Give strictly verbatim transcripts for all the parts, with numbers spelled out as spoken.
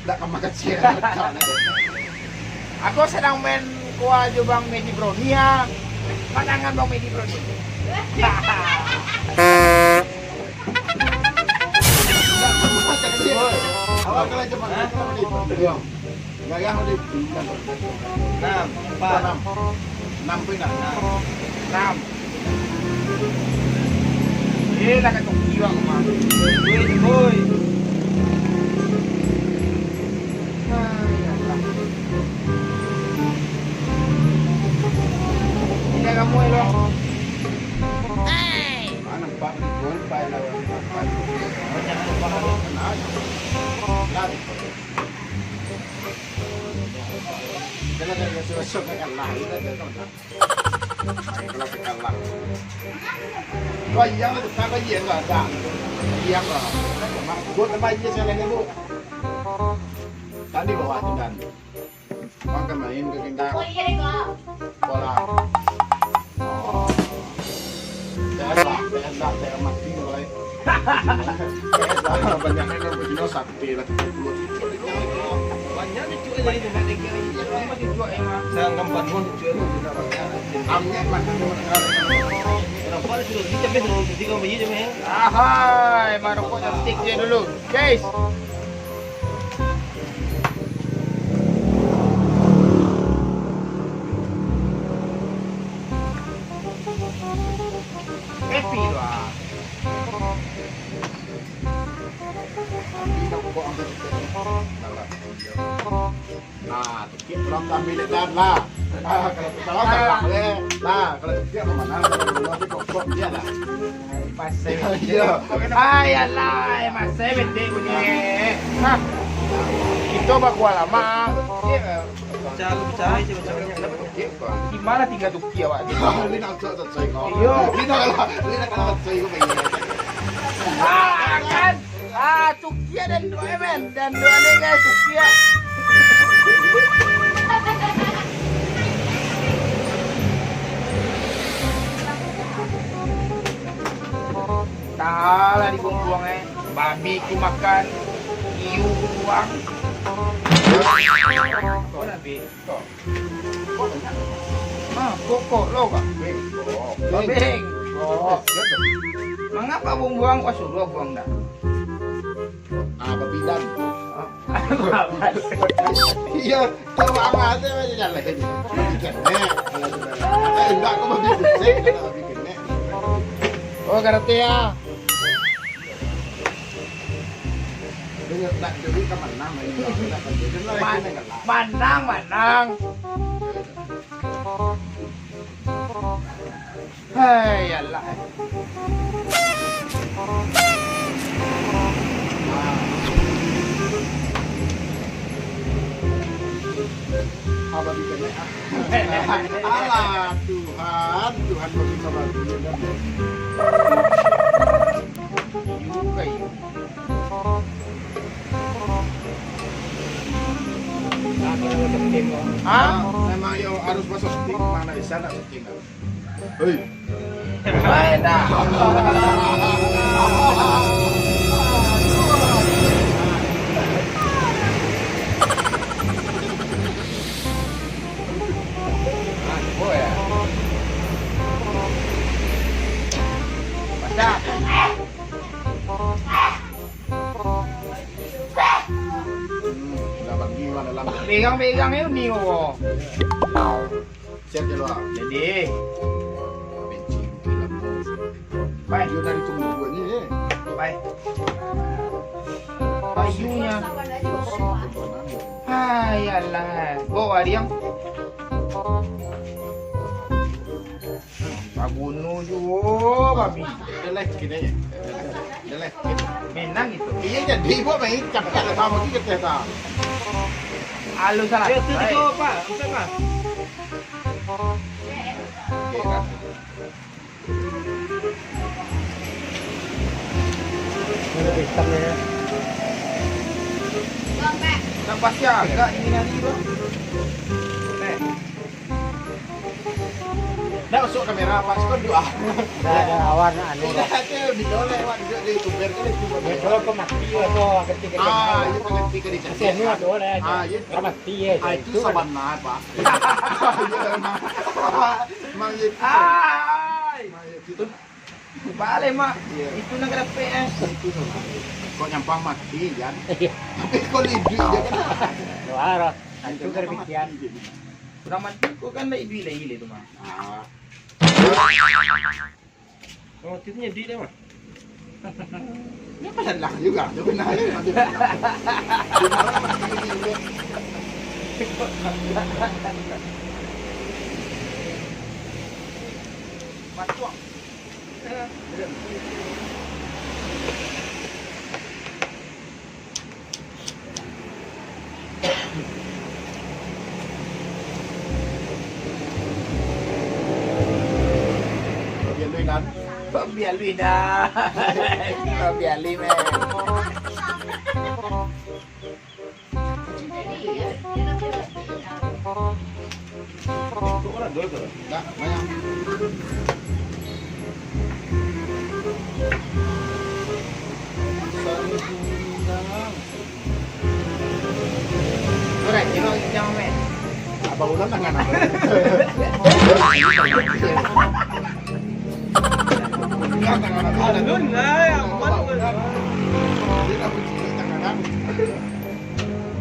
Tak ka makan siang. Aku sadang main kuah jo Bang Medi Brownie, ya. Padangan Bang Medi Brownie. Awak kalau cuma Hah? Gagah udah. Enam, empat. Enam. Enam pun enam. Enam. Enam. Eh, lah kata kiwak mah. Oi, oi. Ah, ya Allah. Ini kamu, Elong. Mana empat ribu, empat lawan empat. Banyak tu, Pak. Nah, nah. Jangan ada rasa-rasa kalah, kita ada kalah. Ayo, kalau kita kalah. Kau iya lah, kita apa iya enggak ada. Iya enggak. Mak, gua tambah iya sekali lagi, Bu. Tadi bawa tu dan. Bang kan main ke kita. Oh, iya deh, Kak. Bola. Oh. Saya lah, saya lah, saya mati mulai. Saya lah, banyak yang begini, Bela tiga puluh. Banyak cucuk dari dekat dengki lagi. Sama cucuk emang. Saya angkat empat puluh cucuk emang sudah banyak. Ambil empat puluh. Kenapa sudah tiga belas, sudah tiga bayi je, meh? Aha, emang rokok cantik je dulu. Guys. Happy tu ah. Tapi nak buka angkat kita. Nah, tiket pulang tak ambil dekat lah. Ah, kalau kita lah, lah, eh. Lah, kalau tiket apa mana? Kalau belum, tapi kok, kok dia lah. Pasai. Iya. Ay, alah, masih betik bunyi. Hah? Kita bakuah lama. Cari, cari, cari, cari. Di mana tinggal tuki awak? Ini nak cari, cari kau. Iyo. Ini nak kalah, ini nak kalah, cari kau, iya. Ah, kan? Ah, tukia dan dua, eh, men. Dan dua ni, guys, tukia. Talah dibuang-buang, eh. Babi ku makan, iu ku buang. Kau dah, Bi. Ah, pokok lo, Kak. Bengkok. Bengkok. Mangapa buang-buang? Wah, suruh buang dah. Ah, babidan. Ah, babas. Iya, kau bangat ya, macam jalan. Babi kenek. Eh, enggak, kau babi kucing, kata babi kenek. Oh, karate ya. Dia nak duit ka manang, nak duit. Man-, manang, manang. Hai, alah. Apa bikin, ah? Alah, Tuhan, Tuhan, kau bisa bantu, ya, kan? Iyo, iyo. Hah? Memang yo harus masuk tim, mana bisa nak syuting kan? Hei. Baik dah. Baca. Hmm, lah bagi urang dalam. Berang-berang yo ni, oh. Siap je lah. Jadi. Benci, gila, bos. Pai. Dia dari tunggu ni, eh. Pai. Payunya. Hai, alah. Bawa dia. Pabunuh juo, babi. Dia lagi kini. Dia lagi kini. Menang itu. Iya, jadi buat main cakap lah sama kita tah. Alus salah. Ya, itu tiga, Pak. Empat, Pak. Oke, kan. Ini hitamnya ya. Nampak siapa? Ini hari, Bang. Eh. Ndak masuk kamera, Pak. Siko duo. Ndak ado awak nak anu. Indak ado video lah, awak duduak di youtuber kan, itu. Ya, kalau kau mati, ya, kau ganti-ganti. Ah, iyo, kau ganti-ganti. Masih anu ado lah, ah, iyo. Kau mati, ya, ah, itu itu. Sabana, Pak. Iyo, emang. Emang iyo itu. Ai. Emang iyo itu. Balik, Mak. Iyo. Itu nan ka dapek, eh. Itu sabana. Kok nyampah mati, Jan? Iyo. Tapi kok liduik je kan? Wah, roh. Itu kan nyampah mati, Jan. Urang mati ko kan lai duit lai gilo tu, Mak. Ah. Oh, itu nyo duit lai, Mak. Ini apa salah juga? Dia benar je, dia benar. Matuak. Biar lui, Nan. Biar lui, Nan. Biar lui, men. Abang Ulan tangan apa? Alun lah, aman. Dia dah berhenti tangan.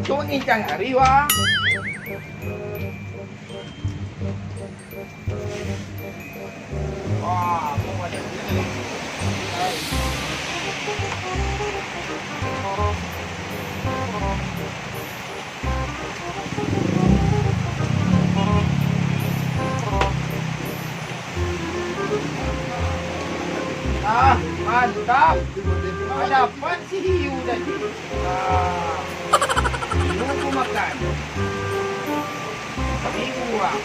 Cuma ngincang hari, wah. Wah, aku banyak duit ni. Ah, mantap. Dapat si hiu tadi. Ah, hiu makan. Hiu, ah.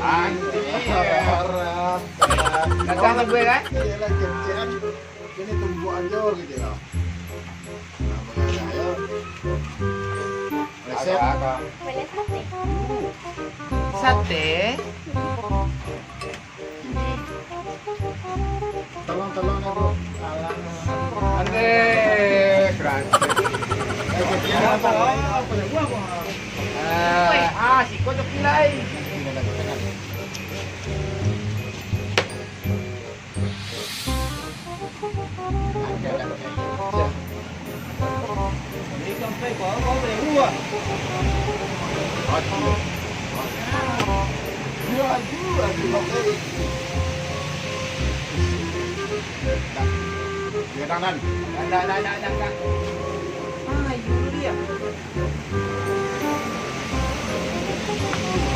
Anjir. Datang lah gue, kan? Kini tumpuk aja gitu ya. Nah, makanya, ayo. Resep. Ada, ada. Boleh sate? Sate? Ini. Tolong, tolong ya, Bu. Alah. Ande, keras. Eh, kecil apa? Apa ya? Gua, gua. Eh, ah, siko tu kilai. Ini lagi tengah.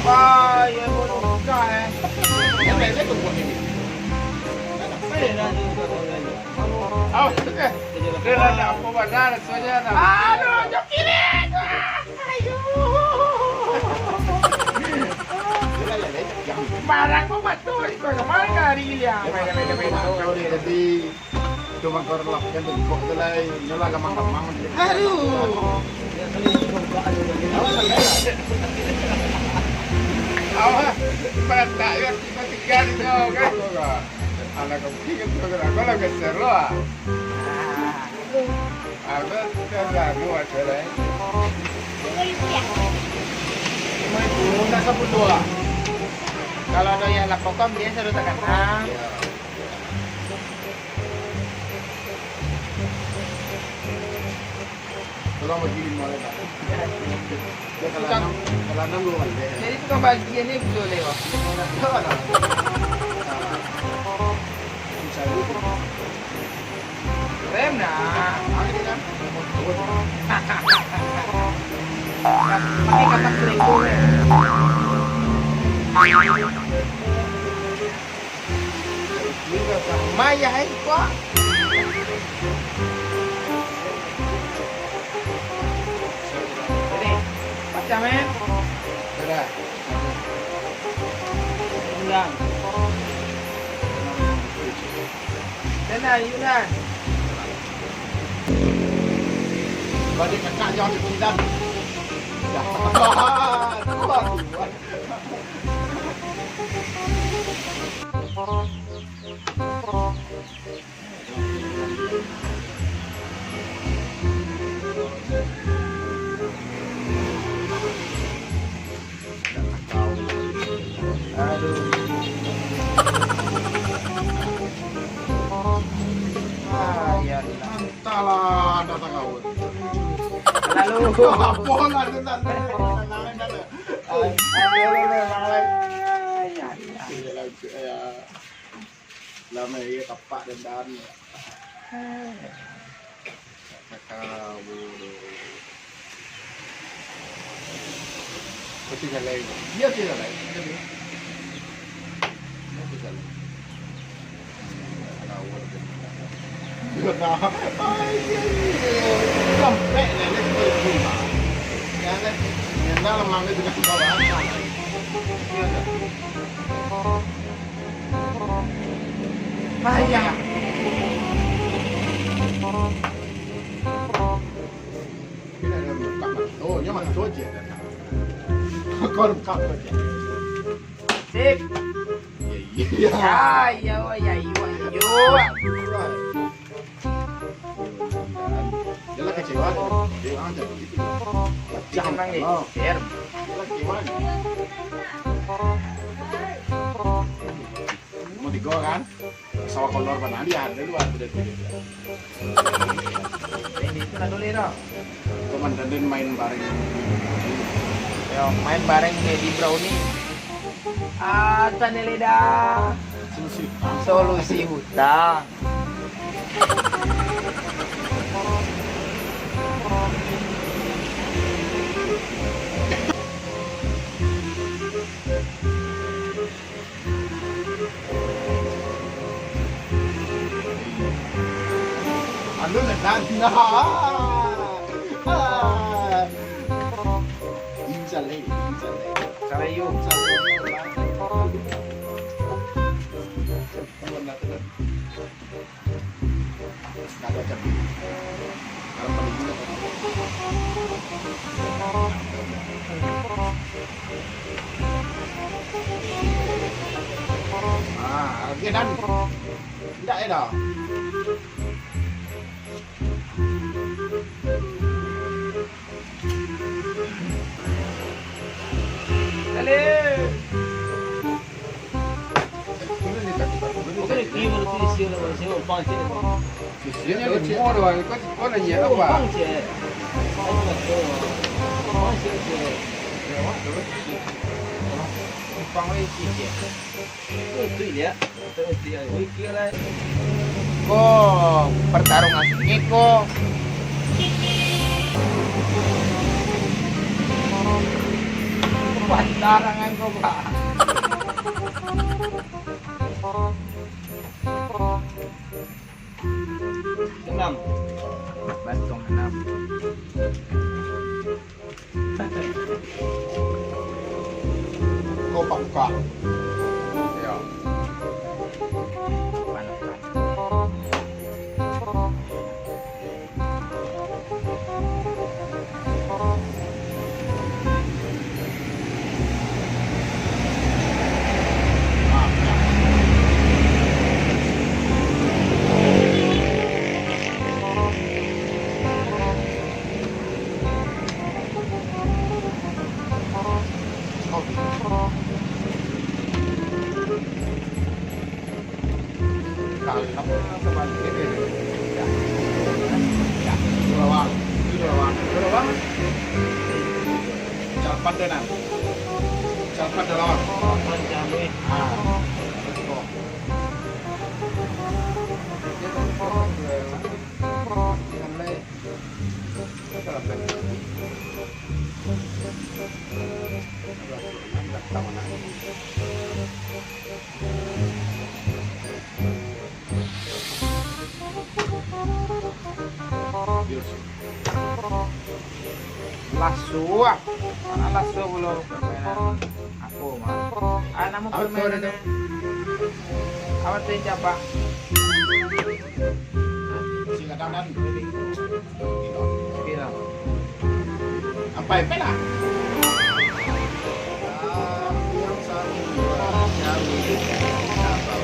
Wah, iyo bodoh kah, eh. Aduh, jo kiri. Ayo. Barang ko batua, iko ka mano ari dia? Cuma kau relapkan tu, kok tu lah, inilah gamang-gamang. Aduh. Awak, parantak yo, tiga-tiga ni kau, kan? Anak kau pikir tu, kan? Kau lah geser lo, ah. Apa? Kan lagu ada lah, eh. Lima ribu, nak sepuluh, ah. Kalau ada yang laporkan, dia suruh tekan, ah. Tolong bagi lima lah, Pak. Dia kalau enam, kalau enam dua balik. Jadi tukang bagi ni betul lewat. Betul lah. Bisa gitu. Rem nak. Ada kan? Pakai katak selingkuh, eh. Mayah, eh, kok. Jadi, macam, eh? Sudah. Undang. Tenang, Yunan. Balik kakak jauh di Kuningan. Dah. Kuat, kuat. Aduh. Ah, ya Allah. Antahlah, datang kau. Lalu. Apo lah tu, santai. Santai, santai. Aduh, memang lah. Ya Allah. Iya, lanjut, ya. Lama ya, tapak dendam. Cakap bodoh. Betul jalan. Dia betul jalan. Dia betul jalan. Sampai nenek seperti rumah. Ya, kan? Nendang lemang itu kan bawah. Iya, kan? Bahaya. Kau buka mato, nyo mato je. Kau buka mato je. Sip. Iya, iya. Ya, iya, iya, iya, iya. Dia lah kecewa tu. Dia orang macam gitu. Pecah. Tenang, deh. Oh. Share. Dia lah kecewa ni. Nomor tiga kan? Sawah kolor bana, lihat dulu, ah, sudah tu. Ini itu nak tulis dah. Komandan den main bareng. Yo, main bareng Dedi Brownie. Ah, Taneleda. Solusi utang. Solusi utang. Anu lah, nah, nah. Insya Allah, insya Allah. Insya Allah, yo. Insya Allah. Insya Allah. Ah, oke, dan. Ndak, ya, dah. Dale. Ko pertarungan singit ko. Pantarangan ko, Pak. Enam. Bantong enam. Ko pangka. Yo. Pangka. Calpan tu, Nan. Calpan tu lawan. Ah. Lasuah. Anak lasuah pulo permainan. Apo, Mak? Ah, namo permainan tu? Apo tu, Capa? Singkatan dari Pino. Apo, Pela? Ah, yang satu, dua, tiga, empat.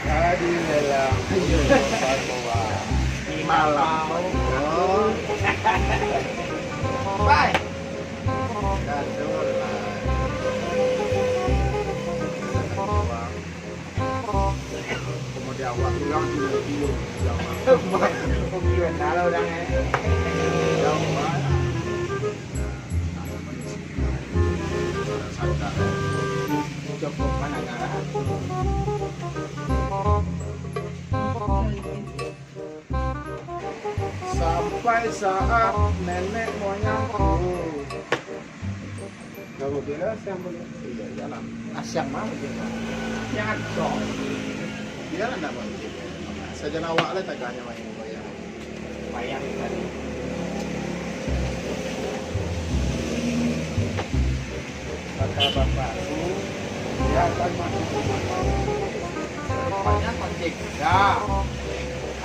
Jadi lelah. Malam. Bye. Gaduh lah. Kemudian awak pulang, tidur, tidur. Jauh. Oke, benar lah orang, eh. Jauh, Pak. Nah, sadar, eh. Cukup mendengar. Sampai saat nenek moyangku. Kamu kira siapa ni? Iya, jalan. Asiang mah dia. Yang ada. Dia lah nak mancing. Saja awak lah tagahnya main goyang. Bayang tadi. Kata bapakku, dia akan masuk rumah. Rupanya mancing. Ya.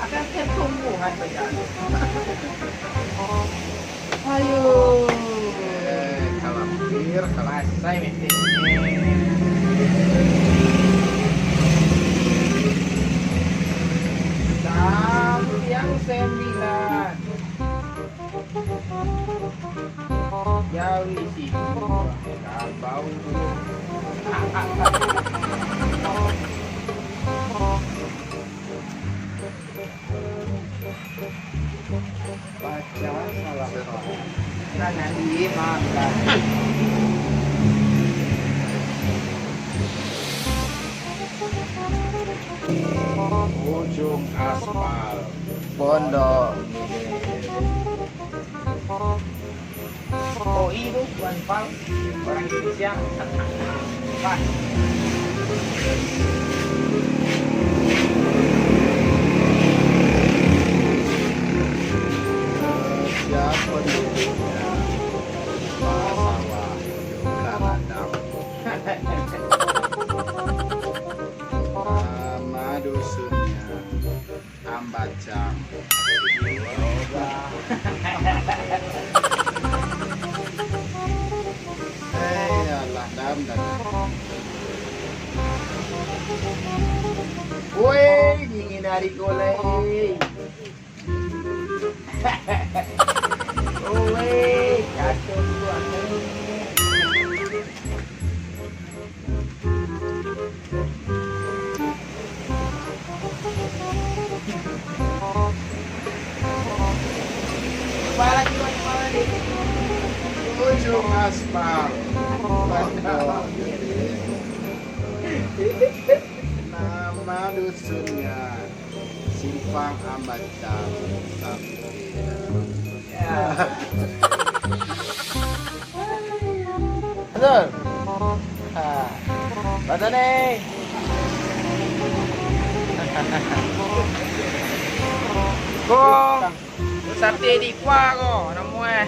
Ada ketumbuhan saja. Ayo. Eh, kalampir, kalampir. Masai meeting. Jam yang sembilan. Jauh isi. Kabau. Baca salah paham. Kanan di makan. Ujung aspal. Pondok. O I tu, Tuan Pal, orang Indonesia. Pak. Siapa dulunya? Pasawa, Karadap. Nama dusunnya? Ambacang. Eh, alah, dam, dam. Woi, dingin hari ko lai. Woi, kacau tu aku. Ujung aspal. Nama dusunnya Simpang Ambacang. Sampai. Betul. Ha. Betul ni. Ko, sate di kuah ko, namo eh.